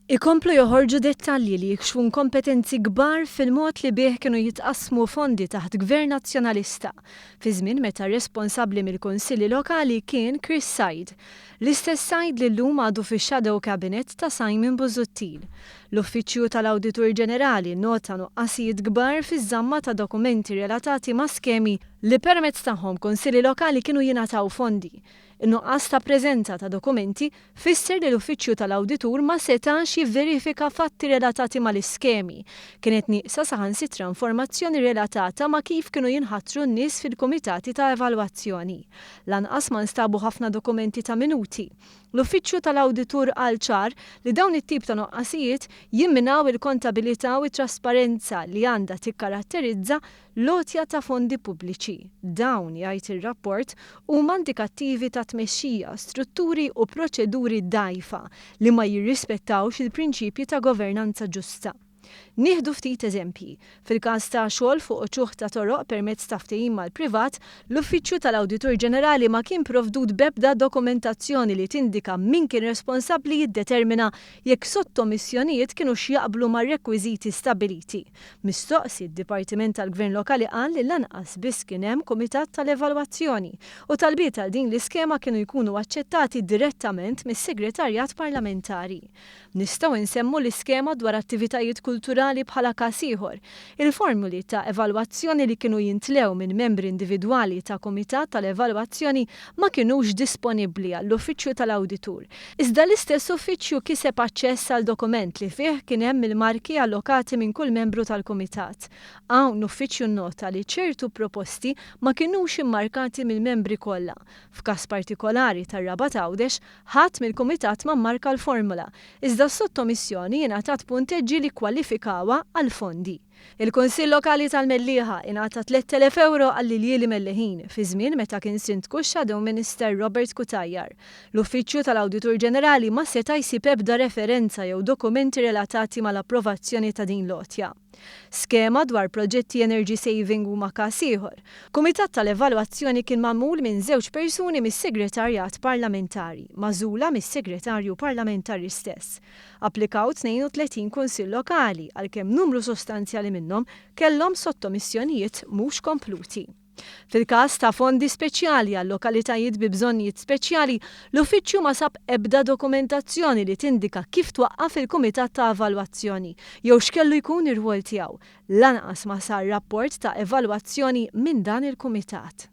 Ikomplu joħorġu dettalji li jikxfu inkompetenzi kbar fil-mod li bih kienu jitqassmu fondi taħt Gvern Nazzjonalista, fi żmien meta responsabbli mill-Kunsilli Lokali kien Chris Said. L-istess Said li llum għadu fix-Shadow Cabinet ta' Simon Busuttil. L-Uffiċċju tal-Awditur Ġenerali nnota nuqqasijiet kbar fiż-żamma ta' dokumenti relatati ma' skemi li permezz tagħhom Kunsilli Lokali kienu jingħataw fondi. In-nuqqas ta' preżenza ta' dokumenti fisser li l-Uffiċċju tal-Awditur ma setax jivverifika fatti relatati mal-iskemi. Kienet nieqsa saħansitra informazzjoni relatata ma' kif kienu jinħatru n-nies fil-kumitati ta' evalwazzjoni. Lanqas ma nstabu ħafna dokumenti ta' minuti. L-Uffiċċju tal-Awditur qal ċar li dawn it-tip ta' nuqqasijiet jimminaw il-kontabilità u t-trasparenza li għandha tikkaratterizza l-għotja ta' fondi pubbliċi. Dawn, jgħid ir-rapport, huma indikattivi ta' tmexxija, strutturi u proċeduri dgħajfa li ma jirrispettawx il-prinċipji ta' governanza ġusta. Nieħdu ftit eżempji. Fil-każ ta' xogħol fuq uċuħ ta' toroq permezz ta' ftehim mal-privat, l-Uffiċċju tal-Awditur Ġenerali ma kien provdut b'ebda dokumentazzjoni li tindika min kien responsabbli jiddetermina jekk sottomissjonijiet kinux jaqblu mar-rekwiżiti stabbiliti. Mistoqsi, d-Dipartiment tal-Gvern Lokali qal li lanqas biss kien hemm kumitat tal-evalwazzjoni u talbiet għal din l-iskema kienu jkunu aċċettati direttament mis-Segretarjat Parlamentari. Nistgħu nsemmu l-iskema dwar attivitajiet kulturali bħala każ ieħor. Il-formuli ta' evalwazzjoni li kienu jintlew minn membri individwali ta' kumitat tal-evalwazzjoni ma kinux disponibbli għall-Uffiċċju tal-Awditur. Iżda l-istess uffiċċju kiseb aċċess għal dokument li fih kien hemm il-marki allokati minn kull membru tal-kumitat. Hawn l-Uffiċċju nnota li ċertu proposti ma kinux immarkati mill-membri kollha. F'każ partikolari tar-Rabat Għawdex, Ħadd mill-kumitat ma mmarka l-formula, iżda s-sottomissjoni ingħatat punteġġi li kkwalifikawha għall-fondi. Il-Kunsill Lokali tal-Mellieħa ingħata 3,000 ewro għall-iljieli Melleħin fi żmien meta kien Sindku x-Shadow Minister Robert Cutajar. L-Uffiċċju tal-Awditur Ġenerali ma seta' jsib ebda referenza jew dokumenti relatati mal-approvazzjoni ta' din l-għotja. Skema dwar proġetti energy saving huma każ ieħor. Kumitat tal-evalwazzjoni kien magħmul minn żewġ persuni mis-Segretarjat Parlamentari, magħżula mis-Segretarju Parlamentari stess. Applikaw 32 Kunsill Lokali, għalkemm numru sostanzjali minnhom kellhom sottomissjonijiet mhux kompluti. Fil-każ ta' fondi speċjali għal lokalitajiet bi bżonnijiet speċjali, l-Uffiċċju ma sab ebda dokumentazzjoni li tindika kif twaqqaf il-kumitat ta' evalwazzjoni jew x'kellu jkun ir-rwol tiegħu. Lanqas ma sar rapport ta' evalwazzjoni minn dan il-kumitat.